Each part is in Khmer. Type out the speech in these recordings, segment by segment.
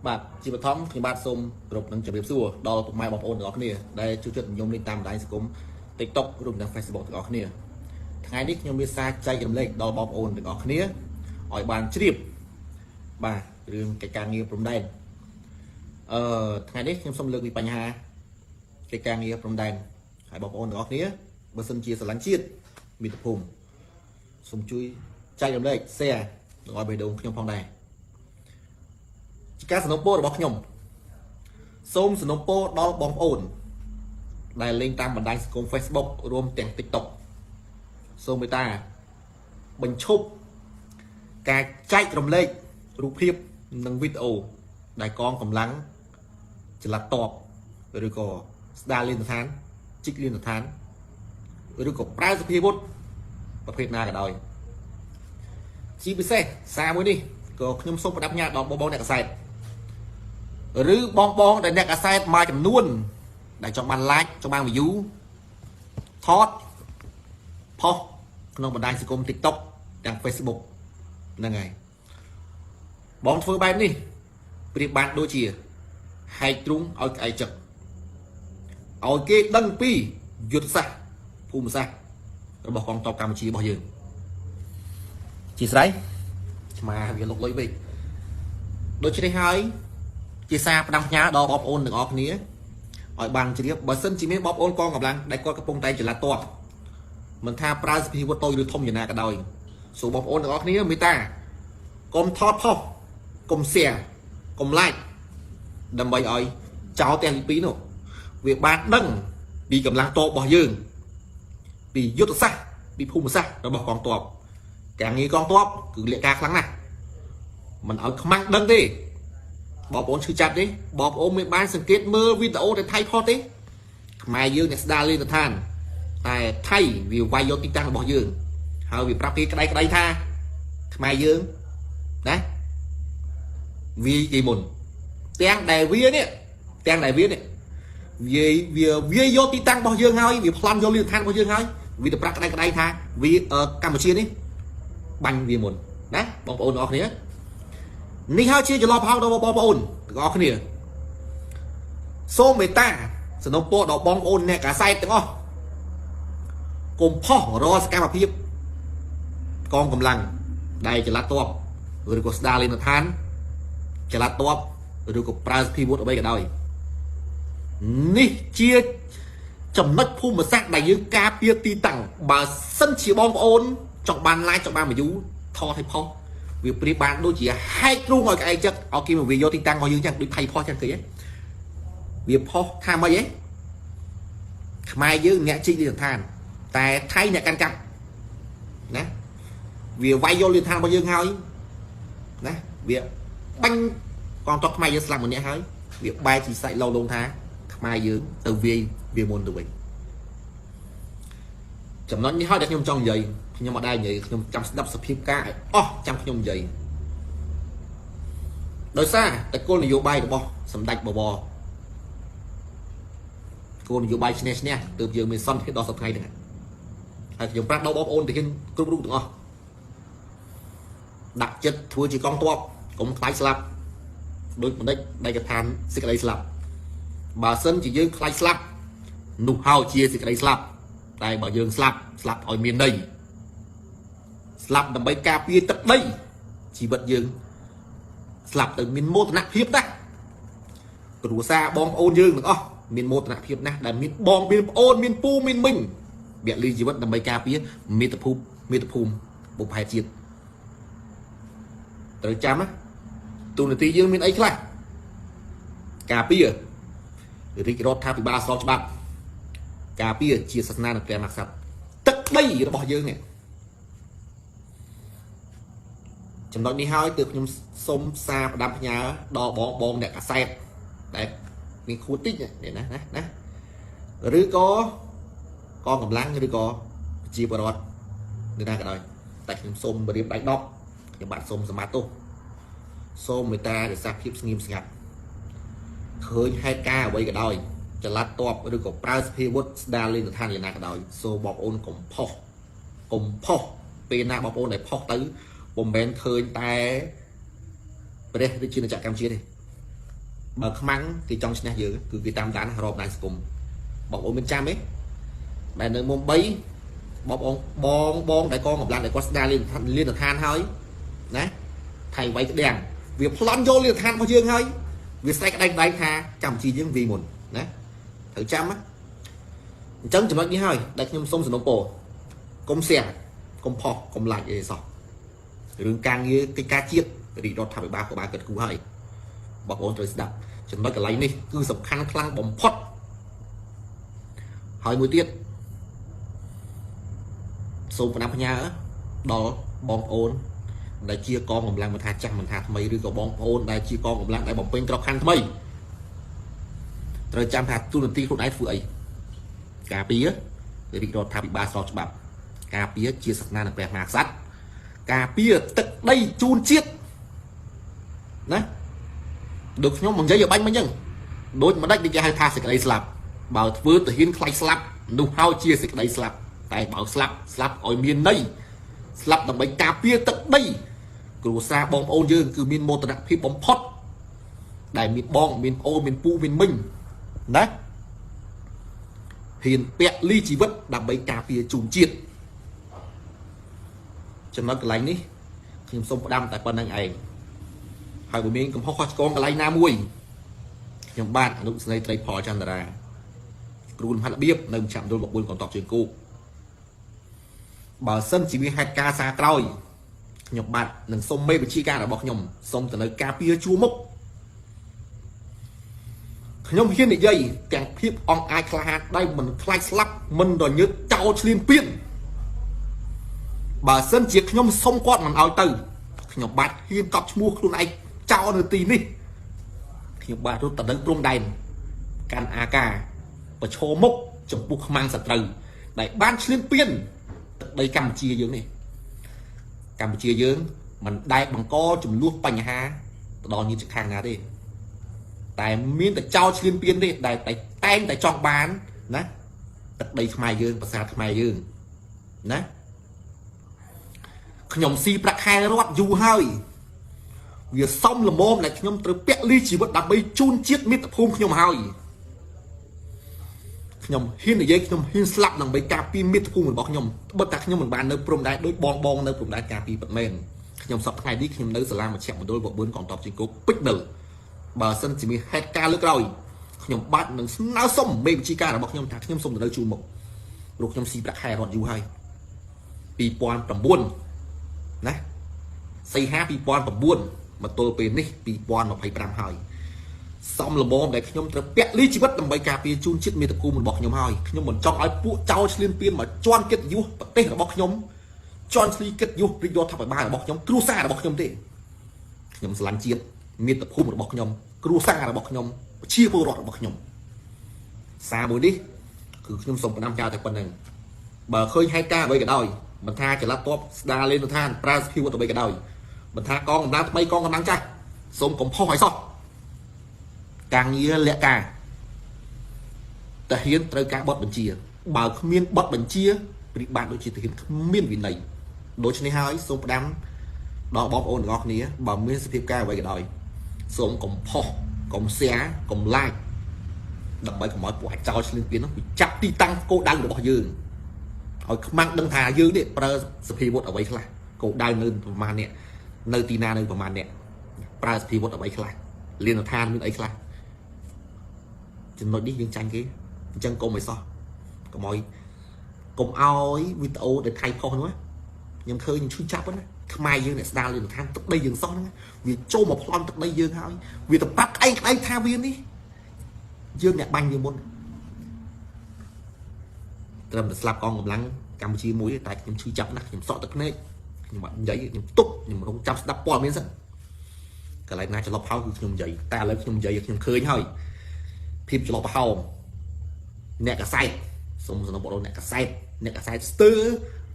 បាទជាបឋមខ្ញុំបាទសូមគោរពនិងជម្រាបសួរដល់ពុកម៉ែបងប្អូនទាំងអស់គ្នាដែលជួយចិត្តនិយមលេងតាមបណ្ដាញសង្គម TikTok រួមទាំង Facebook ទាំងអស់គ្នាថ្ងៃនេះខ្ញុំមានសារចែករំលែកដល់បងប្អូនទាំងអស់គ្នាឲ្យបានជ្រាបបាទរឿងកិច្ចការងារព្រំដែនថ្ងៃនេះខ្ញុំសូមលើកពីបញ្ហាកិច្ចការងារព្រំដែនហើយបងប្អូនទាំងអស់គ្នាបើសិនជាស្រឡាញ់ជាតិមាតុភូមិសូមជួយចែករំលែក share ដល់បេះដូងខ្ញុំផងដែរជាការសំណូមពររបស់ខ្ញុំសូមសំណូមពរដល់បងប្អូនដែលលេងតាមបណ្ដាញសង្គម Facebook រួមទាំង TikTok សូមមេត្តាបញ្ឈប់ការចែករំលែករូបភាពនិងវីដេអូដែលកងកម្លាំងចល័តតបឬក៏ស្ដារលៀនស្ថានជីកលៀនស្ថានឬក៏ប្រើសភាវុធប្រភេទណាក៏ដោយជាពិសេសសារមួយនេះក៏ខ្ញុំសូមផ្ដាំផ្ញើដល់បងបងអ្នកកសែតឬបងបងដែលអ្នកកសែតមួយចំនួនដែលចង់បាន like ចង់បាន view ថតផុសក្នុងបណ្ដាញសង្គម TikTok ទាំង Facebook ហ្នឹងហើយបងធ្វើបែបនេះប្រៀបបានដូចជាហែកទ្រូងឲ្យក្អែកចឹកឲ្យគេដឹងពីយុទ្ធសាស្ត្រភូមិសាស្ត្ររបស់កងទ័ពកម្ពុជារបស់យើងជាស្រ័យឆ្មាវាលុកលុយពេកដូច្នេះហើយជាសារផ្ដាំផ្ញើដល់បងប្អូនទាំងអស់គ្នាឲ្យបានជ្រាបបើសិនជាមានបងប្អូនកងកម្លាំងដែលគាត់កំពុងតែចល័តទ័ពមិនថាប្រើសភាវុធតូចឬធំយ៉ាងណាក៏ដោយសូមបងប្អូនទាំងអស់គ្នាមេត្តាកុំថតផុសកុំ share កុំ like ដើម្បីឲ្យចោលទាំងពីរនោះវាបានដឹងពីកម្លាំងទ័ពរបស់យើងពីយុទ្ធសាស្ត្រពីភូមិសាស្ត្ររបស់កងទ័ពការងារកងទ័ពគឺលាកការខ្លាំងណាស់មិនឲ្យខ្មាំងដឹងទេបងប្អូនឈឺចាប់ទេបងប្អូនមានបានសង្កេតមើលវីដេអូដែលថៃផុសទេខ្មែរយើងអ្នកស្ដារលេងស្ថានតែថៃវាវាយយកទីតាំងរបស់យើងហើយវាប្រាប់គេក្តៅក្តៅថាខ្មែរយើងណាវាយគេមុនទាំងដែលវានេះទាំងដែលវានេះវាវាយកទីតាំងរបស់យើងហើយវាប្លន់យកលីឋានរបស់យើងហើយវាទៅប្រាប់ក្តៅក្តៅថាវាកម្ពុជានេះបាញ់វាមុនណាបងប្អូនទាំងអស់គ្នានេះហើយជាចន្លោះប្រហោងដល់បងប្អូនទាំងអស់គ្នាសូមមេត្តាសំណូមពរដល់បងប្អូនអ្នកកាសែតទាំងអស់កុំផុសរាល់សកម្មភាពកងកម្លាំងដែលចល័តទ័ពឬក៏ស្ដារលេនឋានចល័តទ័ពឬក៏ប្រើសភាវុធអ្វីក៏ដោយនេះជាចំណុចភូមិសាស្ត្រដែលយើងការពារទីតាំងបើសិនជាបងប្អូនចង់បាន like ចង់បាន view ថតឲ្យផុសវាប្រៀបបានដូចជាហែកទ្រូងឲ្យក្អែកចឹកឲ្យគេមកវាយកទីតាំងរបស់យើងចឹងដូចថៃផុសចឹងគេវាផុសថាម៉េចហ៎ខ្មែរយើងអ្នកជីកលីឋានតែថៃអ្នកកាន់កាប់ណាវាវាយយកលីឋានរបស់យើងហើយណាវាបាញ់កងទ័ពខ្មែរយើងស្លាប់ម្នាក់ហើយវាបែរជាសាច់ឡូលងថាខ្មែរយើងទៅវាយវាមុនទៅវិញចំណុចនេះហើយដែលខ្ញុំចង់និយាយខ្ញុំអត់ដែរនិយាយខ្ញុំចាំស្ដាប់សភាពការឲ្យអស់ចាំខ្ញុំនិយាយដោយសារតែគោលនយោបាយរបស់សម្ដេចបវរគោលនយោបាយឈ្នះឈ្នះទើបយើងមានសន្តិភាពដល់សប្តាហ៍ថ្ងៃហ្នឹងហើយខ្ញុំប្រាប់ដល់បងប្អូនទាហានគ្រប់រូបទាំងអស់ដាក់ចិត្តធ្វើជាកងទ័ពកុំខ្លាចស្លាប់ដូចបណ្ឌិតដែលកថាសេចក្តីស្លាប់បើសិនជាយើងខ្លាចស្លាប់នោះហើយជាសេចក្តីស្លាប់តែបើយើងស្លាប់ស្លាប់ឲ្យមានន័យស្លាប់ដើម្បីការពារទឹកដីជីវិតយើងស្លាប់ទៅមានមោទនភាពណាស់គ្រួសារបងប្អូនយើងទាំងអស់មានមោទនភាពណាស់ដែលមានបងមានប្អូនមានពូមានមីងវគ្គលីជីវិតដើម្បីការពារមាតុភូមិមាតុភូមិបុព្វហេតុជាតិត្រូវចាំណាទូនាទីយើងមានអីខ្លះការពាររាជរដ្ឋាភិបាលស្របច្បាប់ការពារជាសាសនានិងព្រះមហាក្សត្រទឹកដីរបស់យើងនេះចំណុចនេះហើយទើបខ្ញុំសូមសារផ្ដាំផ្ញើដល់បងបងអ្នកកាសែតដែលមានខួតតិចនេះណាណាណាឬក៏កងកម្លាំងឬក៏ប្រជាពលរដ្ឋនៅណាក៏ដោយតែខ្ញុំសូមរៀបដៃ10ខ្ញុំបាទសូមសមាទោសសូមមេត្តារក្សាភាពស្ងៀមស្ងាត់ឃើញហេតុការណ៍អ្វីក៏ដោយចល័តទ័ពឬក៏ប្រើសភាវុធស្ដារលេងស្ថានយ៉ាងណាក៏ដោយសូមបងប្អូនកុំផុសកុំផុសពេលណាបងប្អូនដែលផុសទៅពុំមែនឃើញតែព្រះរាជាណាចក្រកម្ពុជាទេ បើខ្មាំងគេចង់ឈ្នះយើងគឺគេតាមដានរកបណ្ដាញសង្គមបងប្អូនមានចាំទេដែលនៅមុំ3បងប្អូនបងបងដែលកងកម្លាំងដែលគាត់ស្ដារលៀនឋានហើយណាថៃវៃក្តាំងវាប្លន់យកលៀនឋានរបស់យើងហើយវាស្រែកក្តែងក្តែងថាកម្ពុជាយើងវាយមុនណាត្រូវចាំណាអញ្ចឹងចំណុចនេះហើយដែលខ្ញុំសូមសំណូមពរកុំសៀកុំផុសកុំឡាច់អីសោះរឿងការងារកិច្ចការជាតិរាជរដ្ឋាភិបាលក៏បានគិតគូរហើយបងប្អូនត្រូវស្ដាប់ចំណុចកន្លែងនេះគឺសំខាន់ខ្លាំងបំផុតហើយមួយទៀតសូមផ្ដាំផ្ញើដល់បងប្អូនដែលជាកងកម្លាំងមិនថាចាស់មិនថាថ្មីឬក៏បងប្អូនដែលជាកងកម្លាំងដែលបំពេញក្របខ័ណ្ឌថ្មីត្រូវចាំថាទូនាទីខ្លួនឯងធ្វើអីការពាររាជរដ្ឋាភិបាលស្របច្បាប់ការពារជាសាសនានិងព្រះមហាក្សត្រការពារទឹកដីជូនជាតិណាដូចខ្ញុំនិយាយឲ្យបាញ់មិញហ្នឹងដូចម្ដេចគេហៅថាសេចក្តីស្លាប់បើធ្វើទាហានខ្លាចស្លាប់នោះហើយជាសេចក្តីស្លាប់តែបើស្លាប់ស្លាប់ឲ្យមានន័យស្លាប់ដើម្បីការពារទឹកដីគ្រួសារបងប្អូនយើងគឺមានមោទនភាពបំផុតដែលមានបងមានប្អូនមានពូមានមីងណាហ៊ានពាក់លីជីវិតដើម្បីការពារជូនជាតិចំណុចកន្លែងនេះខ្ញុំសូមផ្ដាំតែប៉ុណ្្នឹងឯងហើយបើមានកំហុសខុសឆ្គងកន្លែងណាមួយខ្ញុំបាទអនុស្នេហ៍ត្រីផលចន្ទរាគ្រូលំហាត់របៀបនៅមជ្ឈមណ្ឌលបួនកងទ័ពជើងគោកបើសិនជាមានហេតុការណ៍សារក្រោយខ្ញុំបាទនឹងសុំមេវិជាការរបស់ខ្ញុំសុំទៅនៅការពារជួរមុខខ្ញុំហ៊ាននិយាយទាំងភាពអង្អាចក្លាហានដែលមិនខ្លាចស្លាប់មិនរញើតចោលឈ្លានពានបើសិនជាខ្ញុំសុំគាត់មិនឲ្យទៅខ្ញុំបាទហ៊ានកប់ឈ្មោះខ្លួនឯងចោលនៅទីនេះខ្ញុំបាទរត់ទៅដល់ព្រំដែនកាន់អាការប្រឈមមុខចំពោះខ្មាំងសត្រូវដែលបានឈ្លានពានទឹកដីកម្ពុជាយើងនេះកម្ពុជាយើងមិនដែលបង្កចំនួនបញ្ហាទៅដល់ញាតិខាងណាទេតែមានតែចោលឈ្លានពានទេដែលតែងតែចង់បានណាទឹកដីខ្មែរយើងប្រាសាទខ្មែរយើងណាខ្ញុំស៊ីប្រាក់ខែរត់យូរហើយវាសំល្មមដែលខ្ញុំត្រូវពាក់លីជីវិតដើម្បីជូនជាតិមាតុភូមិខ្ញុំហើយខ្ញុំហ៊ាននិយាយខ្ញុំហ៊ានស្លាប់ដើម្បីការពារមាតុភូមិរបស់ខ្ញុំបើតែខ្ញុំមិនបាននៅព្រំដែនដូចបងបងនៅព្រំដែនការពារពិតមែនខ្ញុំសប្តាហ៍ថ្ងៃនេះខ្ញុំនៅសាលាមជ្ឈមណ្ឌលបួនកងទ័ពជើងគោកពេជ្រនិលបើសិនជាមានហេតុការណ៍លើកក្រោយខ្ញុំបាទនឹងស្នើសុំមេវិជាការរបស់ខ្ញុំថាខ្ញុំសូមទៅនៅជួរមុខព្រោះខ្ញុំស៊ីប្រាក់ខែរត់យូរហើយ2009ណាសីហា2009មកទល់ពេលនេះ2025ហើយសំល្មមដែលខ្ញុំត្រូវពាក់លីជីវិតដើម្បីការពារជូនជាតិមាតុភូមិរបស់ខ្ញុំហើយខ្ញុំមិនចង់ឲ្យពួកចោលឈ្លានពានមកជន់កិត្តិយសប្រទេសរបស់ខ្ញុំជន់ឈ្លីកិត្តិយសរាជរដ្ឋាភិបាលរបស់ខ្ញុំគ្រួសាររបស់ខ្ញុំទេខ្ញុំស្រឡាញ់ជាតិមាតុភូមិរបស់ខ្ញុំគ្រួសាររបស់ខ្ញុំប្រជាពលរដ្ឋរបស់ខ្ញុំសារមួយនេះគឺខ្ញុំសូមផ្ដាំចោលតែប៉ុណ្្នឹងបើឃើញហេតុការណ៍អ្វីក៏ដោយមិនថាចល័តទ័ពស្ដារលេនឋានប្រើសភាវុធអ្វីក៏ដោយមិនថាកងកម្លាំងថ្មីកងកម្លាំងចាស់សូមកុំផុសឲ្យសោះការងារលក្ខការទាហានត្រូវការបត់បញ្ជាបើគ្មានបត់បញ្ជាប្រៀបបានដូចជាទាហានគ្មានវិន័យដូច្នេះហើយសូមផ្ដាំដល់បងប្អូនទាំងអស់គ្នាបើមានសភាពការអ្វីក៏ដោយសូមកុំផុសកុំសៀកុំឡាចដើម្បីកុំឲ្យពួកអាចោលឈ្លានពាននោះវាចាប់ទីតាំងគោលដៅរបស់យើងឲ្យខ្មាំងដឹងថាយើងនេះប្រើសភាវុធអ្វីខ្លះគោលដៅនៅប្រមាណនេះនៅទីណានៅប្រមាណនេះប្រើសភាវុធអ្វីខ្លះលៀនឋានមានអីខ្លះចំណុចនេះយើងចាញ់គេអញ្ចឹងកុំឲ្យសោះកុំឲ្យវីដេអូដែលថៃផុសនោះខ្ញុំឃើញខ្ញុំឈឺចាប់ណាខ្មែរយើងអ្នកស្ដារលៀនឋានទឹកដីយើងសោះហ្នឹងវាចូលមកប្លន់ទឹកដីយើងហើយវាទៅប្រាប់ក្អែងក្អែងថាវានេះយើងអ្នកបាញ់វាមុនត្រឹមតែស្លាប់កងកម្លាំងកម្ពុជាមួយតែខ្ញុំឈឺចាប់ណាស់ខ្ញុំសក់ទឹកភ្នែកខ្ញុំអត់និយាយខ្ញុំទប់ខ្ញុំរងចាំស្ដាប់ព័ត៌មានសិនកន្លែងណាចន្លោះផោគឺខ្ញុំនិយាយតែឥឡូវខ្ញុំនិយាយខ្ញុំឃើញហើយភាពចន្លោះប្រហោងអ្នកកសែតសូមសំណូមពរអ្នកកសែតអ្នកកសែតស្ទើ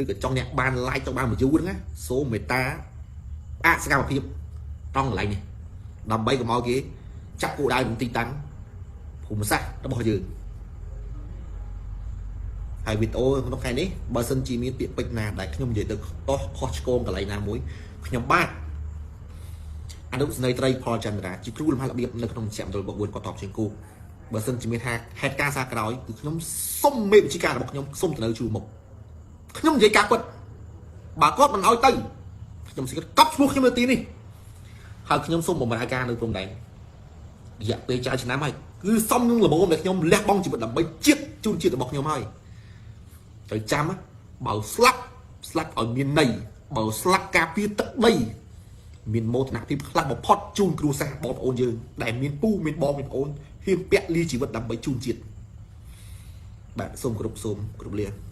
ឬក៏ចង់អ្នកបាន like ចង់បាន view ហ្នឹងណាសូមមេត្តាអសកម្មភាពត្រង់កន្លែងនេះដើម្បីកុំឲ្យគេចាប់គោលដៅនឹងទីតាំងភូមិសាស្ត្ររបស់យើងហើយវីដេអូក្នុងខែនេះបើសិនជាមានពាក្យពេចន៍ណាដែលខ្ញុំនិយាយទៅតោះខុសឆ្គងកន្លែងណាមួយខ្ញុំបាទ អនុសេនីយ៍ត្រីផលចន្ទរាជាគ្រូលំហាត់របៀបនៅក្នុងមជ្ឈមណ្ឌលបួនកតបជើងគោកបើសិនជាមានថាហេតុការណ៍សារក្រោយគឺខ្ញុំសុំមេវិជ្ជាការរបស់ខ្ញុំសុំទៅនៅជួរមុខខ្ញុំនិយាយការពិតបើគាត់មិនអោយទៅខ្ញុំសិកកប់ឈ្មោះខ្ញុំនៅទីនេះហើយខ្ញុំសូមបម្រើការនៅព្រំដែនរយៈពេលច្រើនឆ្នាំហើយគឺសំនឹងល្មមដែលខ្ញុំលះបង់ជីវិតដើម្បីជាតិជូនជាតិរបស់ខ្ញុំហើយត្រូវចាំបើស្លាប់ស្លាប់ឲ្យមានន័យបើស្លាប់ការពារទឹកដីមានមោទនភាពខ្លាំងបំផុតជូនគ្រួសារបងប្អូនយើងដែលមានពូមានបងមានប្អូនហ៊ានពាក់លីជីវិតដើម្បីជូនជាតិបាទសូមគោរពសូមគោរពលា។